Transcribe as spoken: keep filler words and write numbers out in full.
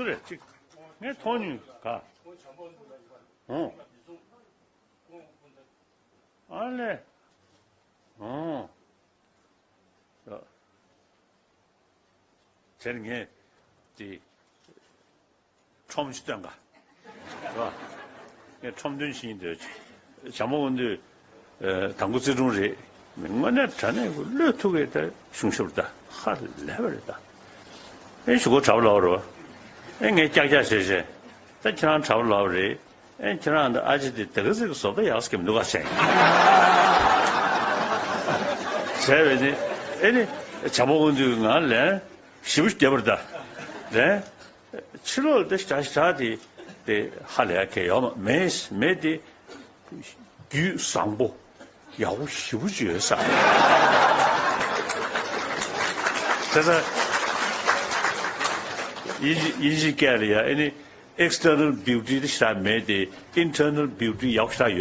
རེད་ཅིག་ངས་མཐོང་མྱོང་ག་ཨོ། ཨ་ལས། ཨོ། དེར་ངས་དེ་ཁྲོམ་ཅིག་སྟོན་ག་རེད་བ། ངས་ཁྲོམ་སྟོན་བྱེད་འདོད། བྱམས་པ་དགོངས་འདུས་དང་པོ་བརྩེ་དྲུང་རེད། དངོས་གནས་དྲང་གནས་ཀྱི་བློས་ཐུག་གི་ད་གཞུང་ཞབས་ད་ཧ་ལས་པ་རེད་ད། ཨེ་ཞུ་གོ་གྲྭ་པ་ལབ་རེད་བ། ཨེ་ངས་ཀྱག་ཀྱག་བྱས་བྱས། ད་ཁྱེད་རང་གྲྭ་པ་ལབ་རེད། ཨེ་ཁྱེད་རང་ད་ཨ་ཅེ་དེ་དེ་ག་ཚོད་ཀྱི་བཟོ་ལྟ་ཡག་སྐྱེ་མི་འདུག་ག་བྱས། བྱས་པས་ནི་ཨེ་ནི་བྱམས་པ་དགོངས་འདུས་ང་ལན་ཞེ་པོ་ཞིག་བརྒྱབ་པ་རེད་ད། རེད། ཕྱི་ལོགས་ལ་ད་ཞག་ཞག་དེ་དེ་ཧ་ལས་ཡ་གལ་ཡོད་མ་མེད་མེད་དེ། རྒྱུད་བཟང་པོ་ཡག་པོ་ཞེ་པོ་ཅིག་ཡོད་ས། དེ་ཚོ་དབྱིན་ཇི་དབྱིན་ཇི་སྐད་ལ་ཡ་ཨེ་ནི་external beauty དེ་ཞེ་དྲག་མེད་དེ་internal beauty ཡག་པོ་ཞེ་དྲག་ཡོད།